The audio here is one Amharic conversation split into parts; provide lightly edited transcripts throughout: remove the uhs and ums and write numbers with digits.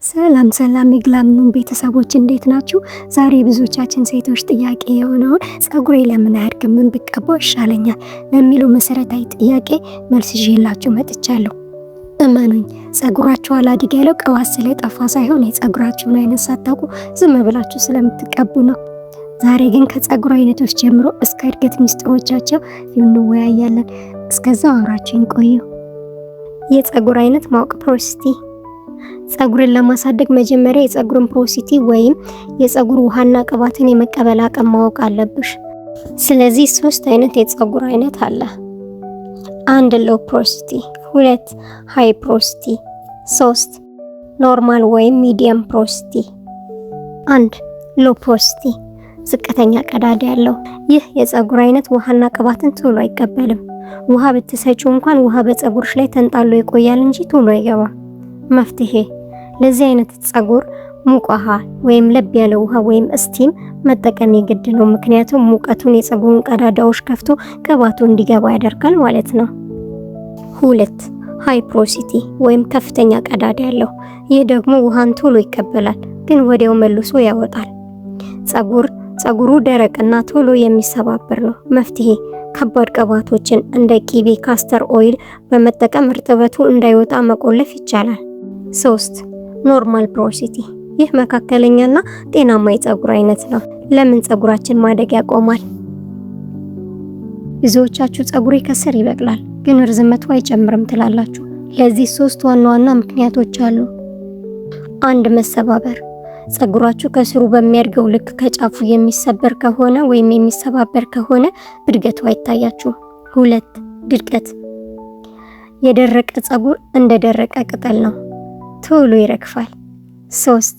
ሰላም ሰላም የግላምኑን ቤተሰቦች፣ እንዴት ናችሁ? ዛሬ ብዙዎቻችን ሴቶች ጥያቄ የሆነውን "ፀጉሬ ለምን አያድግም? ምን ብቀባው ይሻለኛል?" ለሚለው መሰረታዊ ጥያቄ መልስ ይዤላችሁ መጥቻለሁ። እመኑኝ፣ ፀጉራችሁ አላድግ ያለው ቅባት ስለጠፋ ሳይሆን የፀጉራችሁን አይነት ሳታውቁ ዝም ብላችሁ ስለምትቀቡ ነው። ዛሬ ግን ከፀጉር አይነቶች ጀምሮ እስከ እድገት ሚስጥሮቻቸው እንወያያለን። እስከዛው አብራችሁኝ ቆዩ። የፀጉር አይነት ማወቅ፣ porosity። ፀጉርን ለማሳደግ መጀመሪያ የፀጉርን porosity ወይም የፀጉር ውሃና ቅባትን የመቀበል አቅም ማወቅ አለብሽ። ስለዚህ ሶስት አይነት የፀጉር አይነት አለ። አንድ፣ low porosity፣ ሁለት፣ high porosity፣ ሶስት፣ normal ወይም medium porosity። አንድ፣ low porosity፣ ዝቅተኛ ቀዳዳ ያለው። ይህ የፀጉር አይነት ውሃና ቅባትን ቶሎ አይቀበልም። ውሃ ብትሰጪው እንኳን ውሃ በፀጉርሽ ላይ ተንጣሎ ይቆያል እንጂ ቶሎ አይገባም። መፍትሄ፣ ለዚህ አይነት ፀጉር ሙቅ ውሃ ወይም ለብ ያለ ውሃ ወይም steam መጠቀም የግድ ነው። ምክንያቱም ሙቀቱን የፀጉሩን ቀዳዳዎች ከፍቶ ቅባቱ እንዲገባ ያደርጋል ማለት ነው። ሁለት፣ high porosity ወይም ከፍተኛ ቀዳዳ ያለው። ይህ ደግሞ ውሃን ቶሎ ይቀበላል፣ ግን ወዲያው መልሶ ያወጣል። ፀጉሩ ደረቅና ቶሎ የሚሰባበር ነው። መፍትሄ፣ ከባድ ቅባቶችን እንደ ቂቤ፣ castor oil በመጠቀም እርጥበቱ እንዳይወጣ መቆለፍ ይቻላል። ሶስት፣ normal porosity። ይህ መካከለኛና ጤናማ የፀጉር አይነት ነው። ለምን ፀጉራችን ማደግ ያቆማል? ብዙዎቻችሁ "ፀጉሬ ከስር ይበቅላል፣ ግን ርዝመቱ አይጨምርም" ትላላችሁ። ለዚህ ሶስት ዋና ዋና ምክንያቶች አሉ። አንድ፣ መሰባበር። ፀጉራችሁ ከስሩ በሚያድገው ልክ ከጫፉ የሚሰበር ከሆነ ወይም የሚሰባበር ከሆነ እድገቱ አይታያችሁም። ሁለት፣ ድርቀት። የደረቀ ፀጉር እንደ ደረቀ ቅጠል ነው፣ ቶሎ ይረግፋል። ሶስት፣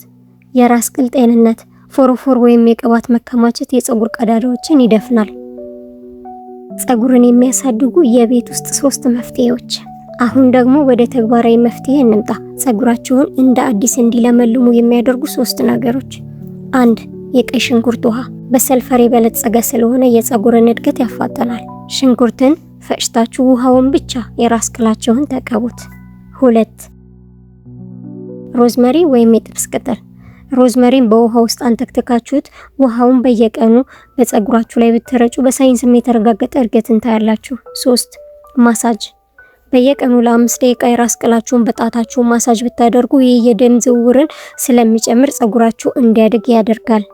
የራስ ቅል ጤንነት። ፎሮፎር ወይም የቅባት መከማቸት የፀጉር ቀዳዳዎችን ይደፍናል። ፀጉርን የሚያሳድጉ የቤት ውስጥ ሶስት መፍትሄዎች። አሁን ደግሞ ወደ ተግባራዊ መፍትሄ እንምጣ። ፀጉራችሁን እንደ አዲስ እንዲለመልሙ የሚያደርጉ ሶስት ነገሮች። አንድ፣ የቀይ ሽንኩርት ውሃ። በሰልፈር የበለጸገ ስለሆነ የፀጉርን እድገት ያፋጥናል። ሽንኩርትን ፈጭታችሁ ውሃውን ብቻ የራስ ቅላችሁን ተቀቡት። ሁለት፣ rosemary ወይም የጥብስ ቅጠል። Rosemary ን በውሃ ውስጥ አንተክትካችሁት ውሃውን በየቀኑ በፀጉራችሁ ላይ ብትረጩ በሳይንስም የተረጋገጠ እድገትን ታያላችሁ። ሶስት፣ ማሳጅ። በየቀኑ ለ5 ደቂቃ የራስ ቅላችሁን በጣታችሁ ማሳጅ ብታደርጉ ይህ የደም ዝውውርን ስለሚጨምር ፀጉራችሁ እንዲያድግ ያደርጋል።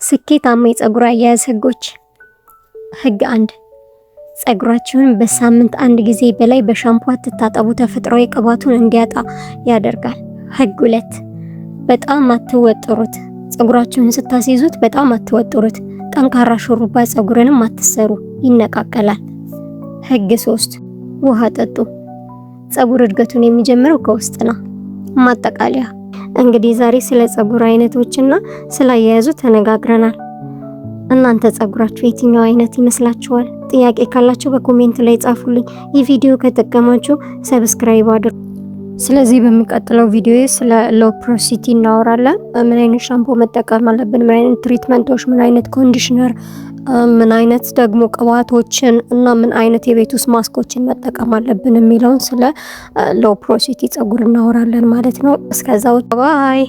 ስኬታማ የፀጉር አያያዝ ህጎች። ህግ 1፣ ፀጉራችሁን በሳምንት አንድ ጊዜ በላይ በሻምፖ አትታጠቡ፣ ተፈጥሯዊ ቅባቱን እንዲያጣ ያደርጋል። ህግ 2፣ በጣም አትወጥሩት። ፀጉራችሁን ስታስይዙት በጣም አትወጥሩት። ጠንካራ ሹሩባ ፀጉርንም አትሰሩ፣ ይነቃቀላል። ህግ 3፣ ውሃ ጠጡ። ፀጉር እድገቱን የሚጀምረው ከውስጥ ነው። ማጠቃለያ፣ እንግዲህ ዛሬ ስለ ፀጉር አይነቶችና ስለ አያያዙ ተነጋግረናል። እናንተ ፀጉራችሁ የትኛው አይነት ይመስላችኋል? ጥያቄ ካላችሁ በ comment ላይ ጻፉልኝ። ይህ ቪዲዮ ከጠቀማችሁ subscribe አድርጉ። ስለዚህ በሚቀጥለው ቪዲዮ ስለ low porosity እናወራለን። ምን አይነት ሻምፖ መጠቀም አለብን፣ ምን አይነት treatment ኦች፣ ምን አይነት conditioner፣ ምን አይነት ደግሞ ቅባቶችን እና ምን አይነት የቤት ውስጥ ማስኮችን መጠቀም አለብን የሚለውን ስለ low porosity ፀጉር እናወራለን ማለት ነው። እስከዛው bye።